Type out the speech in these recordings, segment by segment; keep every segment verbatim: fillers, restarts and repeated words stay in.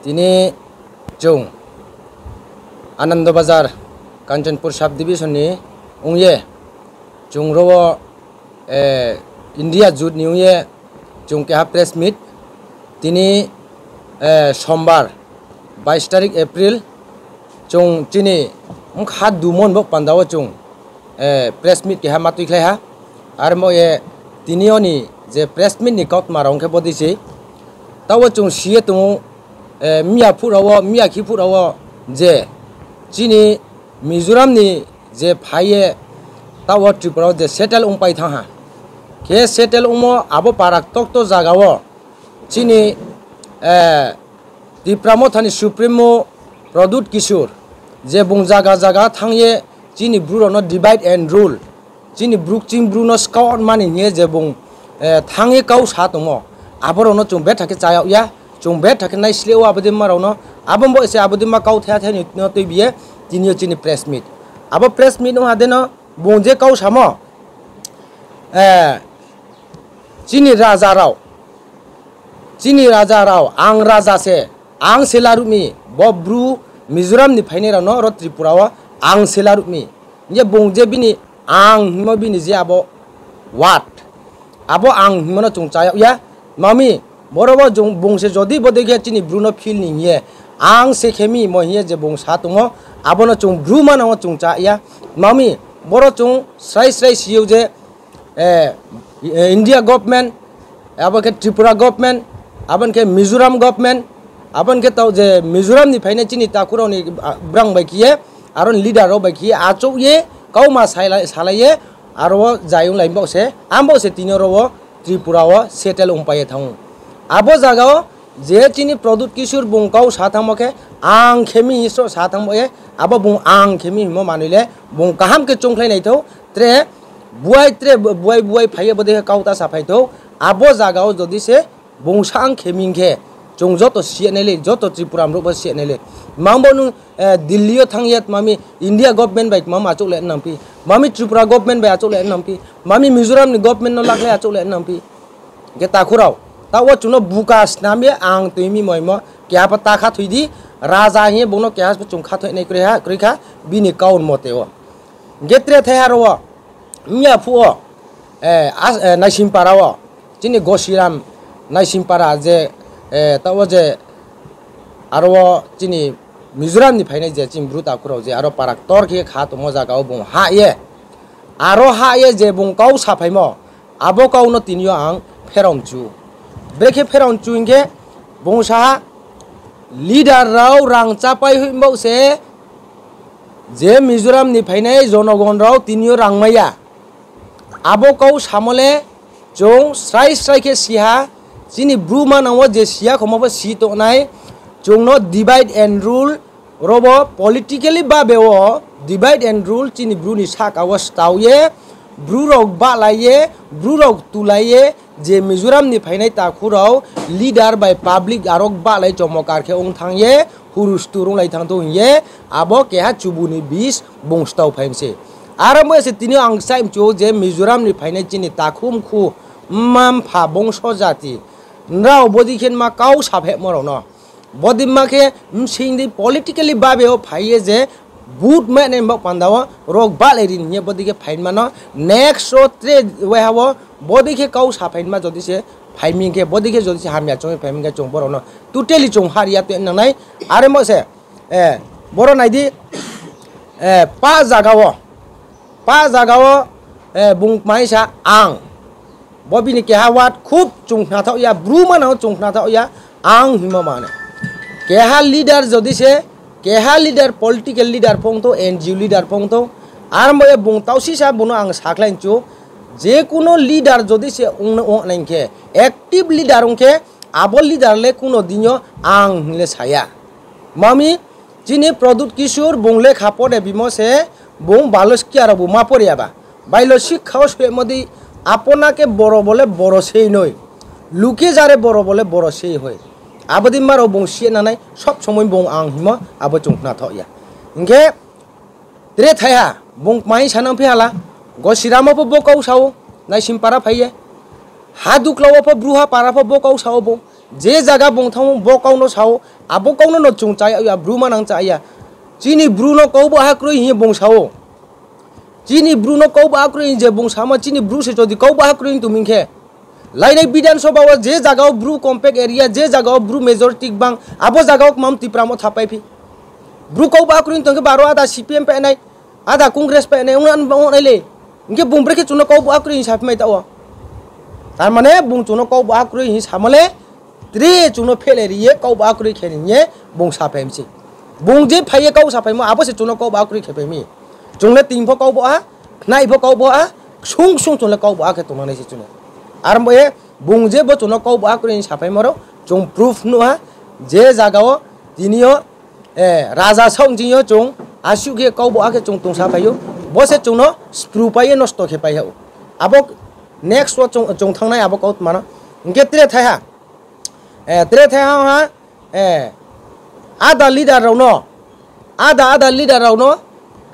Tini chung Anando Bazar, Kanchanpur sub division ni ong ye, chung ro wo, India jut ni ong ye, chung keha press meet. Tini, Sombar, bais tarik April, chung chini bkha dumon bo panda wo chung press meet keha ma tuikhlai ha. Armo ye tini yo ni je press meet ni kautma rao ong khe bodei se. Taoh wo chung si ye tong ou, miya phuh rao wo, miya khe phuh rao wo je chini Mizoram ni je phai ye taoh wo Tripura wo je settle ongpai thanng ha. Khe settle ongmo abo para ktokto zaga wo chini Tipra Motha ni Supremo Pradyot Kishore, je bung zaga zaga thanng ye chini Bru rao no divide and rule, chini Bru kching Bru no skaoh mani hing ye je bung thanng ye kau sa tongmo, abo rao no chung betha khe chá yag ya, chung betha khe naisleh ou abo deima rao no. Abo bo se abo deima kauthai thai ni no tuibi ye tini yo chini press meet. Abo press meet ong ha de no bung je kau samo, chini raja rao, chini raja rao, ang raja se, ang se laruh mi, bo Bru Mizoram ni phainai rao no ro Tripura wo ang se laruh mi. Hing ye bung je bini ang hingmo bini je abo word, abo ang hingmo no chung chá yag ya. Mami, boro wo bung se jodi bodei khe chini Bru no feel ni hing ye, ang se khe mi mo hing ye je bung sa tongmo, abo no chung Bru manang wo chung chá ya. Mami, boro chung srai srai si ou je India government, abo khe Tripura government, abo khe Mizoram government, abo khe tao je Mizoram ni phainai chini takhu rao ni brang bai khe ye, aro ni leader rao bai khe ye achouh ye, kauma salai ye, aro wo zai onglai baoh se, ang baoh se tini ro wo Tripura wo settle ongpai ye thanng ou. Abo zaga wo je chini Pradyot Kishore bung kau sa thanngmo khe, ang khe mi hing sroh sa thanngmo ye, abo bung ang khe mi hingmo manoi le bung kaham khe choungkhlai nai thou, tre buai tre buai buai phai ye bodei khe kau ta sa phai thou, abo zaga wo jodi se bung sa ang khe mi hing khe, chung joto si ya nai le, joto Tripura mruh pho si ya nai le. Mang bo nung Delhi yo thanng ye tma mi India government bai tma mi achouh le nang phi, tma mi Tripura government bai achouh le nang phi, tma mi Mizoram ni government no lakhlai achouh le nang phi. Hing khe takhu rao, taoh wo chung no buka snam ye ang tui mi moimo keha pho ta khathoi di, raja hing ye bung no keha pho chung khathoi nai kroi ha, kroi kha, bini kau mote wo. Hing khe tre thaiha ro wo, miya phuh wo, Naisingpara wo, chini Gosiram Naisingpara je, taoh wo je, aro wo chini Mizoram ni phainai je chini Bru takhu rao je aro para ktor khe kha tongmo zaga wo bung hah ye, aro hah ye je bung kau saphaimo, abo kau no tini yo ang pherao mchu. Brekhe pherao mchu hing khe, bung sa ha, leader rao rang chápai hoih baoh se, je Mizoram ni phainai jonogon rao tini yo rang mai ya. Abo kau samo le, chung srai srai khe si ha, chini Bru manang wo je si ya khomo pho si tongnai, chung no divide and rule, ro bo politically babe wo divide and rule chini Bru ni sahka wo stao ye, Bru rao bahlai ye, Bru rao tulai ye, je Mizoram ni phainai takhu rao leader bai public aro bahlai chomokar khe ong thanng ye, hurustu runglai thanng thou hing ye, abo keha chubu ni bis bung stao phai mi se. Aro mo se tini ang sai mchu je Mizoram ni phainai chini takhu mkhu, mma mpha bongso jati, nrao bodei khe ma kau saphehmo rao no. Bodei ma khe bsing di politically babe wo phai ye je vote mai nai baoh panda wo rao bahlai ri hing ye bodei khe phai ma no. Next wo tre waiha wo bodei khe kau saphai ma jodi se phai mi khe, bodei khe jodi se hamya choung ye phai mi khe chung brao no totally chung hari ya tui nang nai. Are mo se, boro nai di, pa zaga wo, pa zaga wo, bung kmai sa ang. Bo bini keha word khub chung khnathaoh ya, Bru manang wo chung khnathaoh ya, ang hingmo mane. Keha leader jodi se, keha leader, political leader pho ong thou, N G O leader pho ong thou, aro mo ye bung tausisa bung no ang sakhlai mchu, je kuno leader jodi se ong nai khe, active leader ong khe, abo leader le kuno din yo ang hing le sa ya. Mami, chini Pradyot Kishore bung lekha pore bimo se, bung balo sikha rao bu ma pore ya ba. Bailo sikha wo soimo di, apona khe boro bo le boro sei noi. Lukhe jare boro bo le boro sei hoi. Abo dei ma rao bung si ye nang nai, sob somoi bung ang hingmo, abo chung khnathaoh ya. Hing khe, tre thaiha, bung kmai sa nang phi hala, Gosiram wo pho bo kau sa ou, Naisingpara phai ye. Hadukla wo pho Bruha para pho bo kau sa ou bung. Je zaga bung thanng bo kau no sa ou, abo kau no no chung chá ya, Bru manang chá ya. Chini Bru no kau baha kroi hing ye bung sa ou. Chini Bru no kau baha kroi hing je bung samo, chini Bru se jodi kau baha kroi hing tongmi khe, lainai Bidhan Sabha wo je zaga wo Bru compact area, je zaga wo Bru majority gbang, abo zaga wo kmam Tipra Motha paiphi. Bru kau baha kroi hing tong khe baro ada C P M painai, ada Congress painai, ong nai le. Hing khe bung brekhe chung no kau baha kroi hing saphi mai taoh wo. Tar mane bung chung no kau baha kroi hing samo le, tre chung no phehlai ri ye kau baha kroi khe ni hing ye bung saphai mi se. Bung je phai ye kau saphaimo, abo se chung no kau baha kroi khe phai mi. Chung le ting pho kau baha, khnai pho kau baha, ksung ksung chung le kau baha khe tongnang nai se chung no. Aro bo ye bung je bo chung no kau baha kroi hing saphaimo rao, chung proof nuh ha, je zaga wo tini yo, raja saoh nching yo chung asuh khe kau baha khe chung tongsaphai ou, bo se chung no spru pai ye nosto khe pai ha ou. Abo next wo chung, chung thanng nai abo kautma no. Hing khe tre thaiha, tre thaiha ha, ada leader rao no, ada ada leader rao no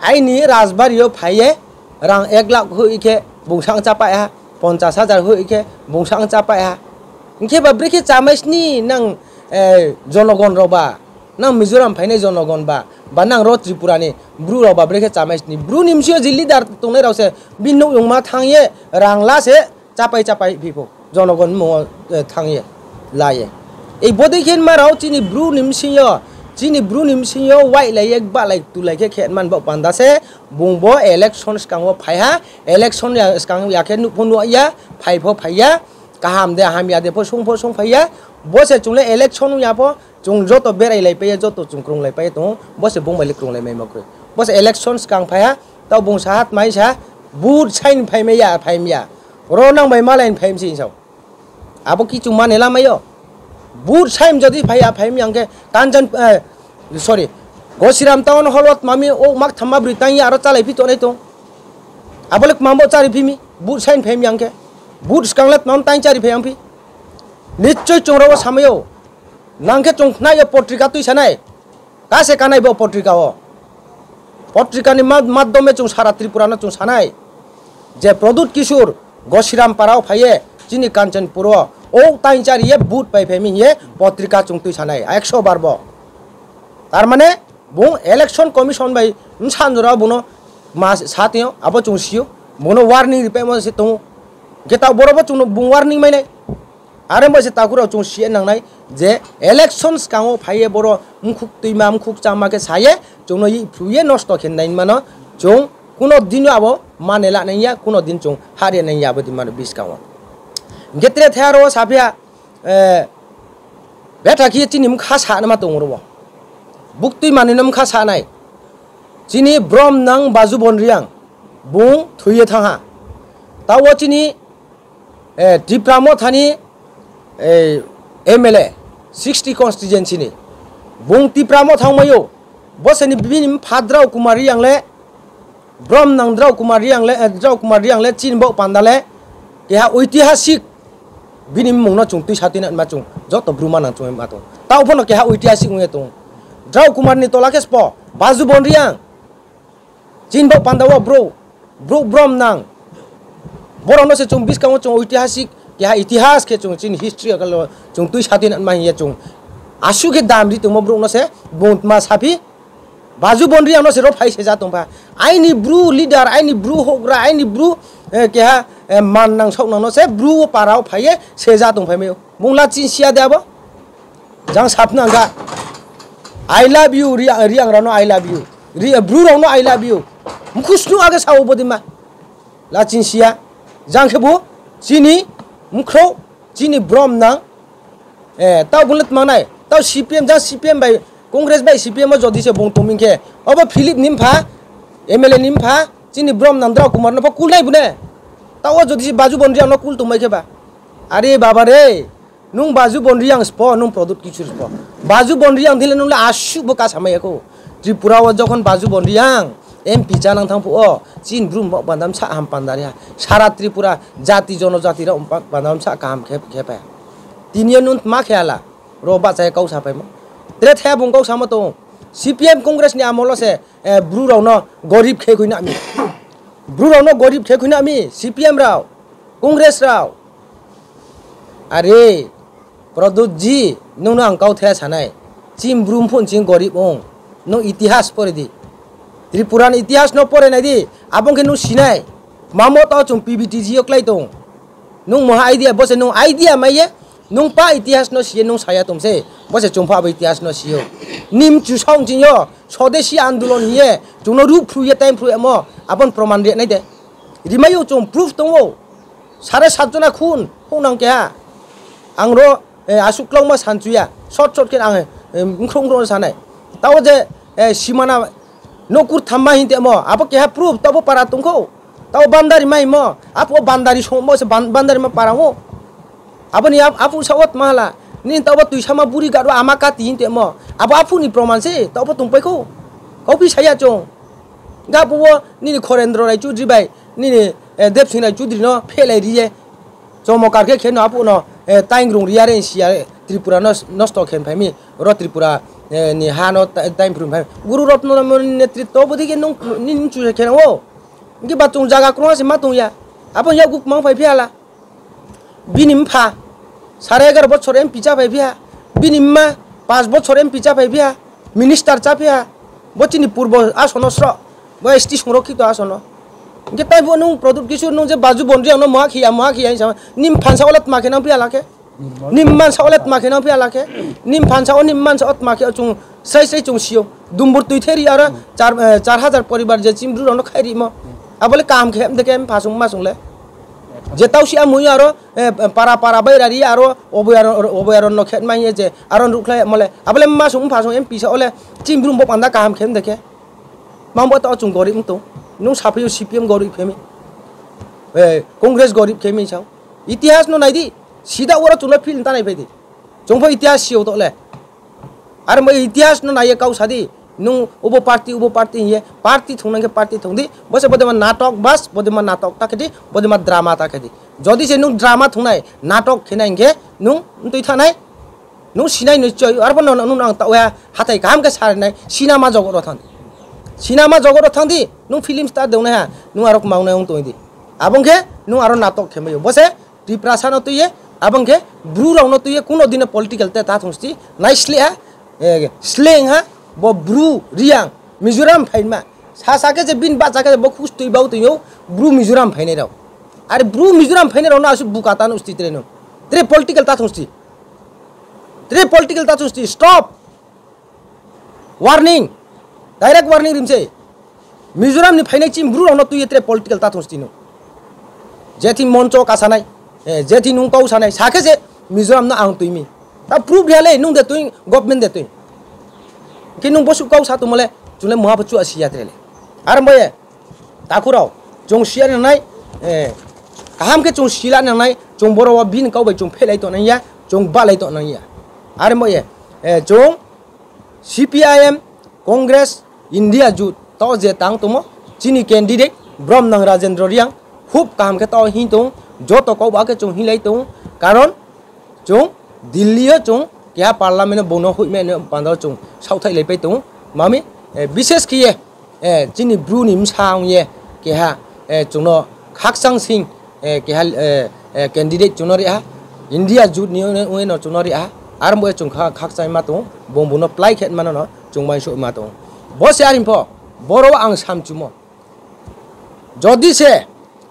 aini Rajbari yo phai ye rang ek lakh hoih khe bung sang chápai ha, ponchas hajar hoih khe bung sang chápai ha. Hing khe ba brekhe chámai sni nang, jonogon rao ba, nang Mizoram phainai jonogon ba, ba nang ro Tripura ni Bru rao ba brekhe chámai sni. Bru ni bsing yo je leader tongnai rao se bini nouh yongma thanng ye rang la se chápai chápai phi pho jonogon mmung wo thanng ye la ye. Ei bodei khe ma rao chini Bru ni bsing yo, chini Bru ni bsing yo waihlai ye gbahlai tulai khe khe man baoh panda se bung bo election skang wo phai ha, election ya skang ya khe nuh pho nuh ya, phai pho phai ya, kaham de hamya de pho sung pho sungphai ya, bo se chung le election ya pho, chung joto berailaipai ye, joto chung krunglaipai ye tong ou, bo se bung bai le krunglai maimo kroi. Bo se election skang phai ha, taoh bung sa ha tma hing sa ha, vote saing phaimai ya, phaimai ya. Ro nang bai malai ni phai mi se hing sa ou. Abo kichung mane lamai yo. Vote saing jodi phai ya, phaimai ya hing khe Kanchan, sorry, Gosiram town hall wo tma mi ou mak thamma broi tang ye aro chálai phi tongnai tong. Abo le kma bo chári phi mi, vote saing phaimai ya hing khe. Vote skang le tma tang chári phai ya phi. Nischoi chung rao wo samai ou. Nang khe chung khnai yo potrika tuisa nai. Kase kanai bo potrika wo. Potrika ni ma-, madhyome chung sara Tripura no chung sanai. Je Pradyut Kishore Gosiram para wo phai ye, chini Kanchanpur wo, ou tang chári ye vote pai phai mi hing ye potrika chung tuisa nai, ekso bar bo. Tar mane, bung election commission bai bsa jora bung no ma sa tong yo, abo chung si ou, bung no warning ripaimo se tong ou. Hing khe taoh boro bo chung no bung warning mai nai. Are bo se takhu rao chung si ye nang nai je election skang wo phai ye boro mkhuk tuima, mkhuk cháma khe sa ye chung no phru ye nosto khe nai ma no chung kuno din yo abo mane la nai ya, kuno din chung hahri nai ya abo din ma no buskang wo. Hing khe tre thaiha ro wo saphi ha, betha khe chini bkha sa naima tong ro wo. Buktui manoi no bkha sa nai. Chini bromnang Bajubon Reang, bung thoi ye thanng ha. Taoh wo chini Tipra Motha ni M L A, sixty constituency ni, bung Tipra Motha ongmai ou. Bo se ni bini mpha Drao Kumar Reang le, bromnang Drao Kumar Reang le, Drao Kumar Reang le chini baoh panda le keha oitihasik, bini mmung no chung tuisa tuinangma chung joto Bru manang chung ma tong. Taoh pho no keha oitihasik ong ye tong. Drao Kumar ni tola khe sbo Bajubon Reang. Chini baoh panda wo brouh, brouh bromnang. Borao no se chung buskang wo chung oitihasik, keha itihas khe chung chini history akal wo chung tuisa tuinangma hing ye chung asuh khe dam ri tongmo brouh no se bung tma saphi, Bajubon Reang no se ro phai seja tongpha. Aini Bru leader, aini Bru houhgra, aini Bru, keha, mannang saohnang no se Bru wo para wo phai ye seja tongphai mai ou. Bung lachin siya de abo? Jang saphnang kha. I love you, Reang, Reang rao no I love you. Bru rao no I love you. Mkhu snuh age sa ou bodei ma. Lachin siya. Jang khebu chini mkhrouh, chini bromnang, taoh bung le tma nai. Taoh C P M, jang C P M bai, Congress bai C P M wo jodi se bung tongmi khe, obo Philip ni mpha, M L A ni mpha, chini bromnang Drao Kumar no pho kul nai bung ne. Taoh wo jodi se Bajubon Reang no kul tongmai khe ba. Are baba re, nung Bajubon Reang sbo, nung Pradyut Kishore sbo. Bajubon Reang thing le nung le asuh bo kasamai ya khou. Tripura wo jokhon Bajubon Reang M P chánang thanng phuh wo, chini Bru baoh panda bsa ham panda ri ha. Sara Tripura jati jonojati rao panda bsa kaham khe, khe phai ha. Tini yo nung tma khe hala, ro bahcha ye kau saphaimo. Tre thaiha bung kau samo tong. C P M Congress ni amol wo se, Bru rao no gorib khe khui na mi. Bru rao no gorib khe khui na mi, C P M rao, Congress rao. Are, Prodot ji, nung no ang kauthai sa nai. Chini Bru pho chini gorib ong. Nung itihas pore di. Tripura ni itihas no pore nai di. Abo ong khe nung si nai. Mamo taoh chung P V T G yo klái tong. Nung muha idea, bo se nung idea mai ye. Nung pa itihas no si ye nung sa ya tong se. Bo se chung pho abo itihas no si ou. Nini mchu saong ching yo. Swadeshi andolon hing ye. Chung no ruhphru ye time phru yamo. Abo ni proman ri nai de. Rimai ou chung proof tong ou. Sare sat jona khun, houhnang keha. Ang ro, asuh klauma sanchu ya. Short short khe ang, mkhrung mkhrung sa nai. Taoh je, simana, nouhkur thamma hing tongmo, abo keha proof, taoh bo para tong khou. Taoh bandari ma hingmo, aphuh wo bandari songmo se ban-, bandari ma para ou. Abo ni ap-, aphuh sao tma hala. Nini taoh bo tuisama buri garo ama kati hing tongmo. Abo aphuh ni proman se, taoh bo tongpai khou. Kauphi sa ya chung. Hingkhe aphuh wo nini Khorendro Rai Choudhury bai, nini, Debsing Rai Choudhury no phehlai ri ye. Chomokar khe khe no aphuh no, taingrung ri ya re si ya re Tripura no nosto khe phai mi. Ro Tripura, ni ha no ta-, taingrung phai mi. Guru Ratna Moni ni netritwo bodei khe nung, nini mchu se khe nang ou. Hingkhe ba chung zaga krungha se ma tong ya. Abo yakgu kmang phai phi hala. Bini mpha, sare egaro bochor M P chá phai phi ha. Bini mma, panch bochor M P chá phai phi ha. Minister chá phi ha. Bo chini purbo asono sroh. Bo S T songrokkhito asono. Hingkhe taibo nung Pradyot Kishore nung je Baju Bon Reang no muha khe ya, muha khe ya hing sa, nini mpha ni saoh le tma khe nang phi hala khe? Nini mma ni saoh le tma khe nang phi hala khe? Nini mpha ni saoh, nini mma ni saoh tma khe chung srai srai chung si ou. Dumbur tui the ri aro char, char hajar poribar je chini Bru rao no khai rimo. Abo le kaham khe mde khe mpha song mma song le. Je tausi amoi aro, para para bai ra ri aro oboyarn no khe mai ye je aro ruhkhlai yamo le. Abo le mma song mpha song M P saoh le chini Bru bo panda kaham khe mde khe. Mang bo taoh chung gorib tong. Nung saphai ou C P M gorib khe mi. Congress gorib khe mi sao. Itihas no nai di. Sida oro chung no field ta nai phai di. Chung pho itihas si ou taoh le. Are bo itihas no nai ye kau sa di. Nung ubo party, ubo party hing ye. Party thongnai khe party thong di. Bo se bodei ma natok bas, bodei ma natok ta khe di, bodei ma drama ta khe di. Jodi se nung drama thongnai, natok khe nai hing khe, nung mtui thanng nai. Nung sinai ni choi, arphuh no nung ang taoh ya, hathái kaham khe sa ri nai, cinema jogot ro thanng di. Cinema jogot ro thanng di, nung film star de ong nai ha, nung aro kma ong nai ong tong di. Abo ong khe nung aro natok khe mai ou. Bo se Tiprasa no tui ye, abo ong khe Bru rao no tui ye, kuno dino political te ta thong sdi, naisleh ha, sleng ha, bo Bru, Reang, Mizoram phaima. Sasa khe je bini bahcha khe je bo khustui bau tong ou, Bru Mizoram phainai rao. Are Bru Mizoram phainai rao no asuh buka ta nuh sdi tre no. Tre political ta thong sdi. Tre political ta thong sdi, stop. Warning. Direct warning rim se. Mizoram ni phainai chini Bru rao no tui ye tre political ta thong sdi no. Je thing moncho kasa nai, je thing nung kau sa nai, sa khe se Mizoram no ang tui mi. Ta proof ri ha le, nung de tui, government de tui. Khe nung bosuh kau sa tongmo le, chung le muha pho chu a si ya tre le. Are bo ye, takhu rao, chung si ya nang nai, kaham khe chung si la nang nai, chung boro wo bini kau bai chung phehlai tong nang ya, chung bahlai tong nang ya. Are bo ye, chung C P I M, Congress, India Jut, taoh je tang tongmo, chini candidate, Bromnang Rajendra Reang, khub kaham khe taoh hing tong, joto kau ba khe chung hinglai tong, karon, chung Delhi yo chung keha parliament no bung no hoihmai ni panda wo chung saohthaihlaipai tong, mami, bishesh khe ye, chini Bru ni bsa ong ye, keha, chung no khakchang sing, keha, candidate chung no ri ha, India Jut ni ong ye no chung no ri ha, are bo ye chung kha-, khakchangma tong, bung bung no plái khe ma no no chung mainsouhma tong. Bo se are pho, boro ang samchumo. Jodi se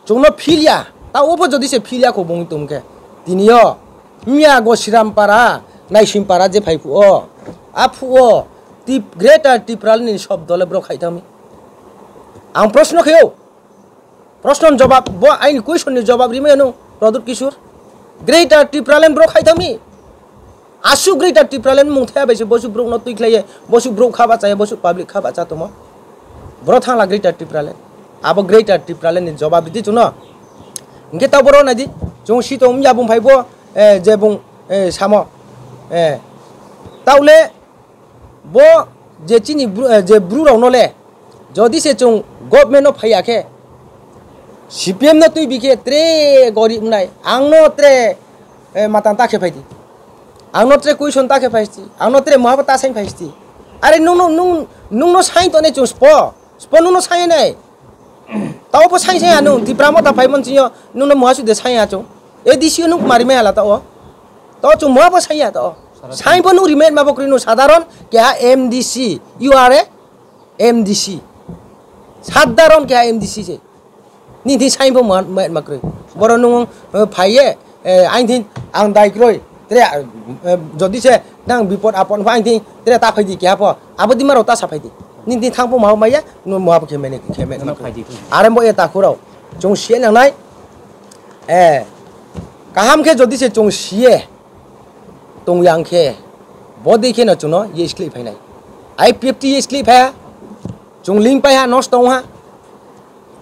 chung no phil ya, taoh wo pho jodi se phil ya kho bung tong khe. Tini yo, mya Gosiram para, Naising para je phai phuh wo, aphuh wo, Tip-, Greater Tipraland ni sobdo le bro khaih thanng mi. Ang proshno khe ou. Proshno ni jobab, bo aini question ni jobab rimai ya no, Pradyot Kishore. Greater Tipraland bro khaih thanng mi. Asuh Greater Tipraland mungthai bai se bosuh brouh no tuikhlai ye, bosuh brouh kha bahcha ye, bosuh public kha bahcha tongmo. Boro thanngla Greater Tipraland. Abo Greater Tipraland ni jobab ri di chung no. Hing khe taoh boro nai di, chung si tong ya bung phai bo, je bung, samo. Taoh le bo je chini Bru-, je Bru rao no le, jodi se chung government no phai ya khe, C P M no tuibi khe tre gorib nai, ang no tre, matang ta khe phai di. Ang no tre question ta khe phai sdi, ang no tre muha pho ta saing phai sdi. Are nung no, nung, nung no saing tongnai chung spo, spo nung no saing nai. Taoh pho saing saing ha nung, Tipra Motha phaimo ni ching yo, nung no muha suh de saing ha chung. A D C yo nung kmari mai hala taoh wo. To chung muha pho saing ya to. Saing pho nung rimai ma bo kroi nung sadharon keha M D C, you are a M D C. Sadharon keha M D C se. Nini thing saing pho muha ma kroi. Boro nung, eh, phai ye, eh, aini thing ang dai kroi. Tre, eh, jodi se nang bipod apod pho aini thing tre ta phai di keha pho. Abo dima rao ta sa phai di. Nini thing thanng pho muha mai ya, nung muha pho khe mai nai, khe mai nai. Are bo ye takhu rao. Chung si ye nang nai. Eh, kaham khe jodi se chung si ye tong yang khe, bodei khe no chung no ye skleih phai nai. I P F T ye skleih phai ha, chung lingpai ha, nosto ong ha.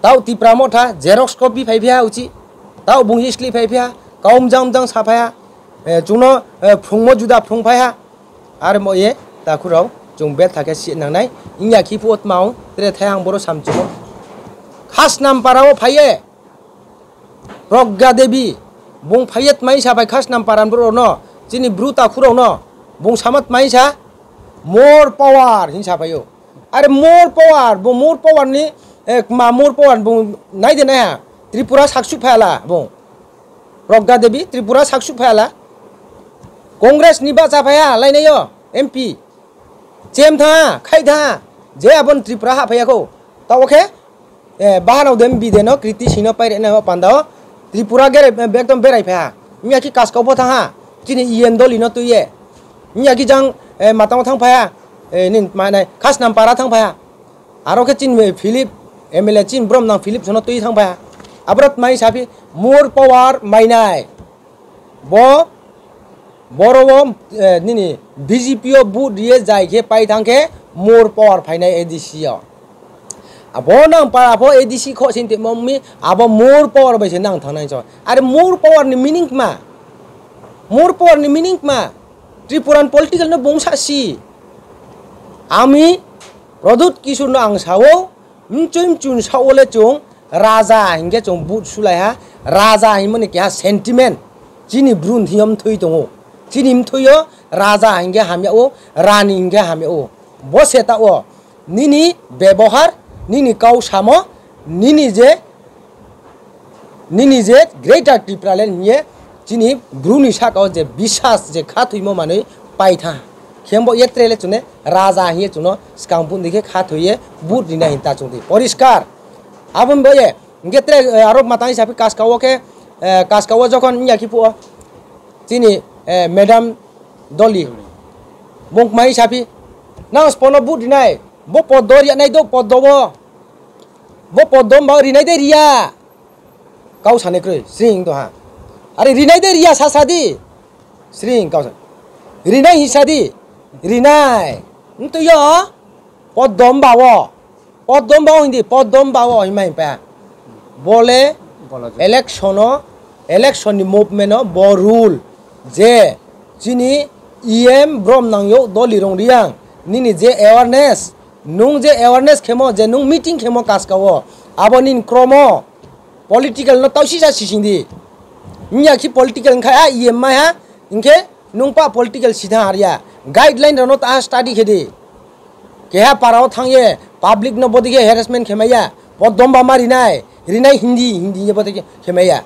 Taoh Tipra Motha, xerox copy phai phi ha uchih. Taoh bung ye skleih phai phi ha, kau mjang mjang sa phai ha. Eh, chung no, eh, phrungmo juda phrung phai ha. Are mo ye, takhu rao, chung betha khe si nang nai. Ong ya khe phuh wo tma ong, tre thai ang boro samchumo. Khasnampara wo phai ye. Progga Devi, bung phai ye tmai sa phai Khasnampara ni brouh rao no, chini bru takhu rao no, bung sama tmai sa, more power hing sa phai ou. Are more power, bung more power ni, eh, kma more power bung nai de nai ha, Tripura saksuh phai la bung. Progga Devi, Tripura saksuh phai la. Congress ni bahcha phai ha, lainai yo, M P. Chem thanng ha, khaih thanng ha, je abo ni Tripura hahphai ya khou. Taoh wo khe, eh, bahanao de bide no, Kriti Singh no pairi nai panda wo, Tripura gere, eh, ekdom berai phai ha. Ong ya khe Kaskau pho thanng ha, chini E M Doli no tui ye. Ong ya khe jang, eh, matang wo thanng phai ha, eh, nini tma nai, Khasnampara thanng phai ha. Aro khe chini Philip, M L A chini brom nang Philip so no tui thanng phai ha. Aboro tmai sa phi, more power mai nai. Bo, boro wo, eh, nini B J P yo vote ri ye jai khe pai thanng khe more power phai nai A D C yo. Abo nang para pho A D C khoh sing tongmo mi, abo more power bai se nang thanng nai so. Are more power ni meaning kma? More power ni meaning kma? Tripura ni political no bung sa si. Ami Pradyut Kishore no ang sa ou, mchoi mchun sa wo le chung raja hing khe chung vote sulai ha, raja hingmo ni keha sentiment. Chini bru ni thing yo mthoi tong ou. Chini mthoi yo raja hing khe hamya ou, rani hing khe hamya ou. Bo se taoh wo, nini bebohar, nini kau samo, nini je nini je Greater Tipraland hing ye chini bru ni sahka wo je bisas je khathoimo manoi pai thanng. Khe bo ye tre le chung ne raja hing ye chung no skang phuh ni khe khathoi ye vote ri nai hing ta chung di poriskar. Abo ni bo ye, hing khe tre, eh, aro matang hing sa phi Kaskau wo khe, eh, Kaskau wo jokhon ong ya khe phuh wo chini, eh, madam Doli, bung kma hing sa phi, nang sbo no vote ri nai, bo poddo ri ya nai do poddo wo. Bo poddo ba rinai de ri ya. Kau sanai kroi, sring tong ha. Are rinai de ri ya sasa di. Sring kau sa. Rinai hing sa di. Rinai. Mtui yo. Poddo ba wo. Poddo ba wo hing di, poddo ba wo hing ma hing pa. Bo le election no, election ni movement no bo rule. Je chini E M brom nang yo Doli Rongriang, nini je awareness, nung je awareness khemo, je nung meeting khemo Kaskau wo, abo nini kromo, political no tausisa sising di. Ong ya khe political hing khe a E M mai ha, hing khe nung pa political sitha har ya. Guideline rao no ta study khe di. Keha para wo thanng ye public no bodei khe harassment khe mai ya, poddo ba ma rinai, rinai hing di, hing di ye bodei khe khe mai ya.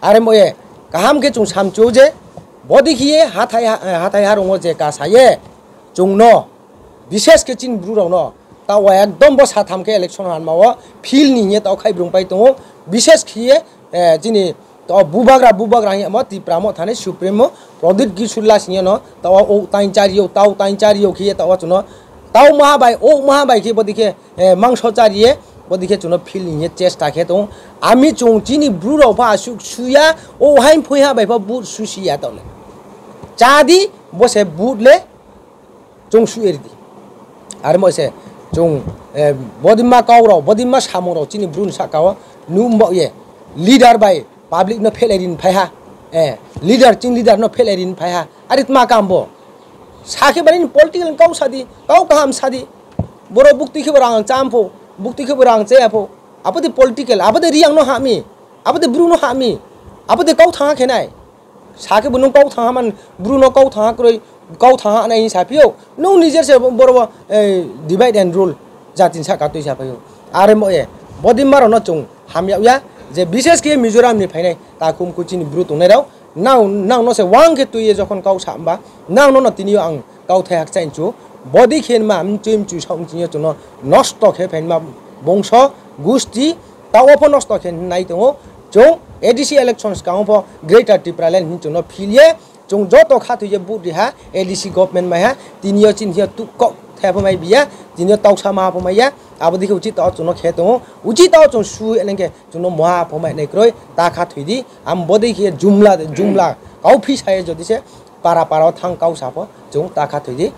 Are mo ye, kaham khe chung samchu je, bodei khe ye hathái ha-, hathái harong wo je kasa ye, chung no, bises khe chini bru rao no, taoh wo ekdom bo satham khe election hanma wo field ni hing ye taoh khai brung pai tong ou, bises khe ye, eh, chini taoh bubagra, bubagra hing ye mo Tipra Motha ni Supremo Pradyut Kishore Lal sing ye no, taoh wo ou tain chári ou, tau tain chári ou khe ye taoh wo chung no, tau maha bai, ou maha bai khe bodei khe, eh, mangso chári ye, bodei khe chung no field ni hing ye chesta khe tong ou. Ami chung chini bru rao pho asuh su ya, ou haing phui ha bai pho vote susi ya taoh le. Chá di, bo se vote le, chung suh ye ri di. Are mo se, chung, eh, bodima kau rao, bodima samung rao chini bru ni sahka wo nuh baoh ye, leader bai public no phehlai ri ni phai ha. Eh, leader chini leader no phehlai ri ni phai ha. Are tma kam bo? Sa khe ba nini political kau sa di, kau kaham sa di. Boro buktui khe bo rang chá pho, buktui khe bo rang chá ya pho. Abo de political, abo de Reang no ha mi, abo de bru no ha mi, abo de kau thanng ha khe nai. Sa khe bo nung kau thanng ha man, bru no kau thanng ha kroi, kau thanng ha nai hing sa phi ou. Nung nijer se boro bo, eh, divide and rule, jati ni sahka tui sa phai ou. Are mo ye, bodima rao no chung hamyag ya, je bises khe Mizoram ni phainai, takhum khuchi ni bru tongnai rao, Nang, nang no se uang khe tui ye jokhon kau sa himba, nang no no tini yo ang kauthai hakchai nchu. Bodei khe ma mchui mchui saoh chini yo chung no nosto khe phaima bongso, gusti, taoh wo pho nosto khe nai tong ou. Chung A D C election skang wo pho Greater Tipraland hing chung no phil ye, chung joto khathoi ye vote ri ha, A D C government mai ha, tini yo chini yo tuh kau thai pho mai bi ya, tini yo taohsa ma pho mai ya, abo dei khe uchih taoh wo chung no khe tong ou, uchih taoh wo chung su nang khe chung no muha pho mai nai kroi, ta khathoi di, am bodei khe jumla, jumla, kauphi sa ye jodi se, para para wo thanng kau sa pho, chung ta khathoi di,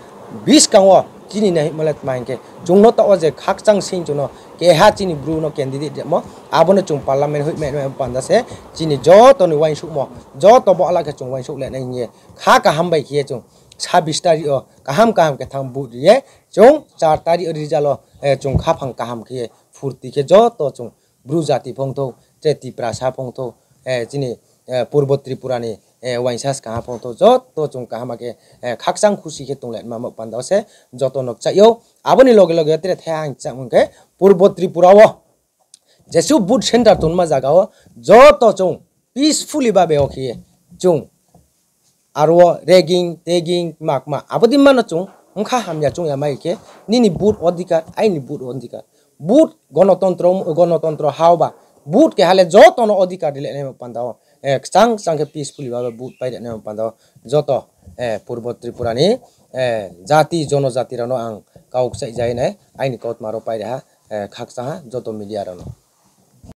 buskang wo chini nai hingmo le tma hing khe, chung no taoh wo je khakchang sing chung no, keha chini Bru no candidate rimo, abo no chung parliament hoihmai nai panda se, chini joto ni uaingsouhmo, joto bo ala khe chung uaingsouh le nai hing ye, kha kaham bai khe ye chung, sabis tarik wo kaham kaham khe thanng vote ri ye, chung char tarik wo result wo, eh, chung khaphang kaham khe ye, phurti khe joto chung Bru jati phongthou, tre Tiprasa phongthou, eh, chini, eh, Purbo Tripura ni, eh, uaingsa skang ha phongthou, joto chung kaham khe, eh, khakchang khusi khe tong le nma mo panda wo se, joto no kchaih ou, abo ni loge loge tre thaiha ang kchangmung khe, Purbo Tripura wo, jesuh vote center tongma zaga wo, joto chung peacefully babe wo khe ye, chung aro wo ragging, tagging, kma kma, abo dei ma no chung bkha hamya chung ya mai khe, nini vote odhikar, aini vote odhikar. Vote gonotontro, gonotontro ha wo ba, vote keha le joto no odhikar ri le nai panda wo, eh, kchang kchang khe peacefully babe vote pai le nai panda wo, joto, eh, Purbo Tripura ni, eh, jati, jonojati rao no ang kau kchaih jai nai, aini kautma rao pai ri ha, eh, khakchang ha, joto media rao no.